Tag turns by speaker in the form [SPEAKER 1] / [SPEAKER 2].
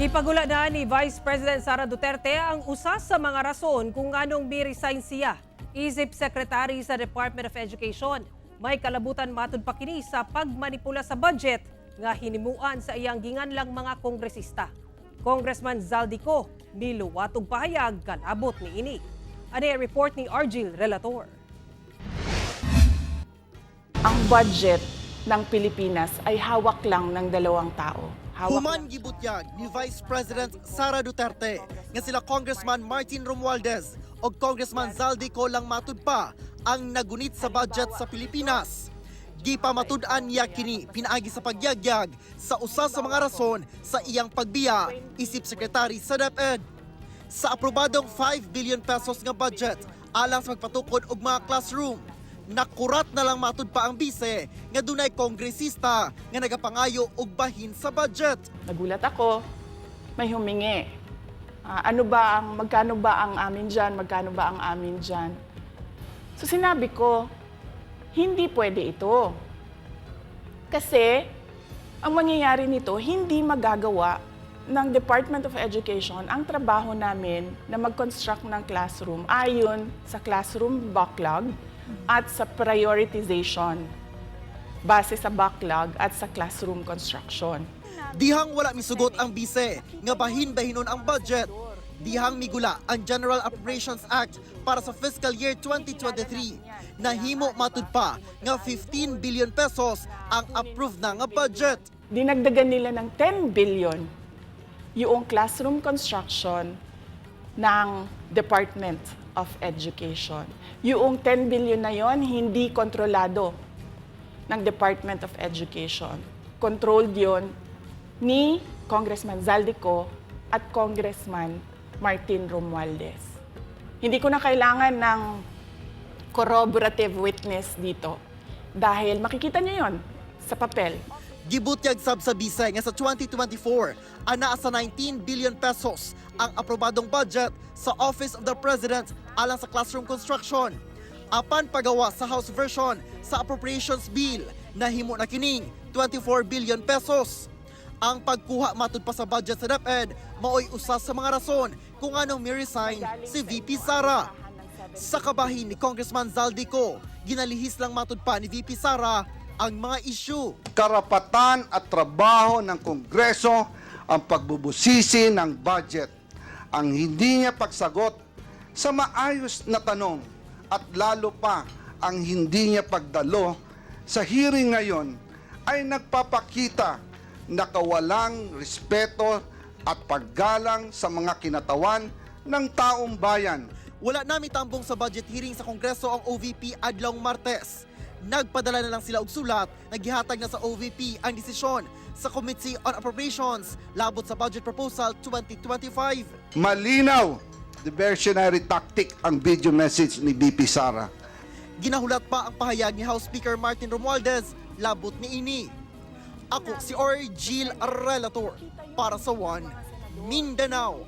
[SPEAKER 1] Gipagula na ni Vice President Sara Duterte ang usa sa mga rason kung nganong mi-resign siya isip Secretary sa Department of Education. May kalabutan matud pa kini sa pagmanipula sa budget nga hinimuan sa iyang ginganlang mga kongresista. Congressman Zaldy Co miluwat og pahayag kalabot niini. Ani ang report ni Argil Relator.
[SPEAKER 2] Ang budget ng Pilipinas ay hawak lang ng dalawang tao. Hawak
[SPEAKER 3] Human gibutyag ni Vice President Sara Duterte nga sila Congressman Martin Romualdez o Congressman Zaldy Co lang matud pa ang nagunit sa budget sa Pilipinas. Gipamatud-an niya kini pinaagi sa pagyagyag sa usa sa mga rason sa iyang pagbiya isip sekretary sa DepEd. Sa aprobadong 5 billion pesos nga budget alang sa pagpatukod og mga classroom, nakurat na lang matud pa ang bise nga dunay kongresista nga nagapangayo og bahin sa budget.
[SPEAKER 2] Nagulat ako, may humingi. Ah, ano ba ang, magkano ba ang amin dyan? Magkano ba ang amin dyan? So sinabi ko, hindi pwede ito. Kasi, ang mangyayari nito, hindi magagawa ng Department of Education ang trabaho namin na mag-construct ng classroom ayon sa classroom backlog at sa prioritization base sa backlog at sa classroom construction.
[SPEAKER 3] Dihang wala misugot ang bise nga bahin-bahinon ang budget. Dihang migula ang General Appropriations Act para sa fiscal year 2023. Nahimo matud pa nga 15 billion pesos ang approved na nga budget.
[SPEAKER 2] Dinagdagan nila ng 10 billion yung classroom construction ng Department of Education. Yung 10 billion na yon, hindi kontrolado ng Department of Education. Controlled yon ni Congressman Zaldy Co at Congressman Martin Romualdez. Hindi ko na kailangan ng corroborative witness dito dahil makikita niyo yon sa papel.
[SPEAKER 3] Gibutyag sab sa bise nga sa 2024, anaa sa 19 billion pesos ang aprobadong budget sa Office of the President alang sa classroom construction. Apan pagawa sa House version sa Appropriations Bill, nahimo na kining 24 billion pesos. Ang pagkuha matud pa sa budget sa DepEd maoy usa sa mga rason kung nganong mi-resign si VP Sara. Sa kabahin ni Congressman Zaldy Co, ginalihis lang matud pa ni VP Sara ang mga issue.
[SPEAKER 4] Karapatan at trabaho ng Kongreso ang pagbubusisi ng budget. Ang hindi niya pagsagot sa maayos na tanong at lalo pa ang hindi niya pagdalo sa hearing ngayon ay nagpapakita na kawalang respeto at paggalang sa mga kinatawan ng taong bayan.
[SPEAKER 3] Wala na mitambong sa budget hearing sa Kongreso ang OVP adlawng Martes. Nagpadala na lang sila og sulat nga gihatag na sa OVP ang desisyon sa Committee on Appropriations labot sa Budget Proposal 2025.
[SPEAKER 4] Malinaw, diversionary tactic ang video message ni VP Sara.
[SPEAKER 3] Ginahulat pa ang pahayag ni House Speaker Martin Romualdez labot niini. Ako si Orgil Relator para sa One Mindanao.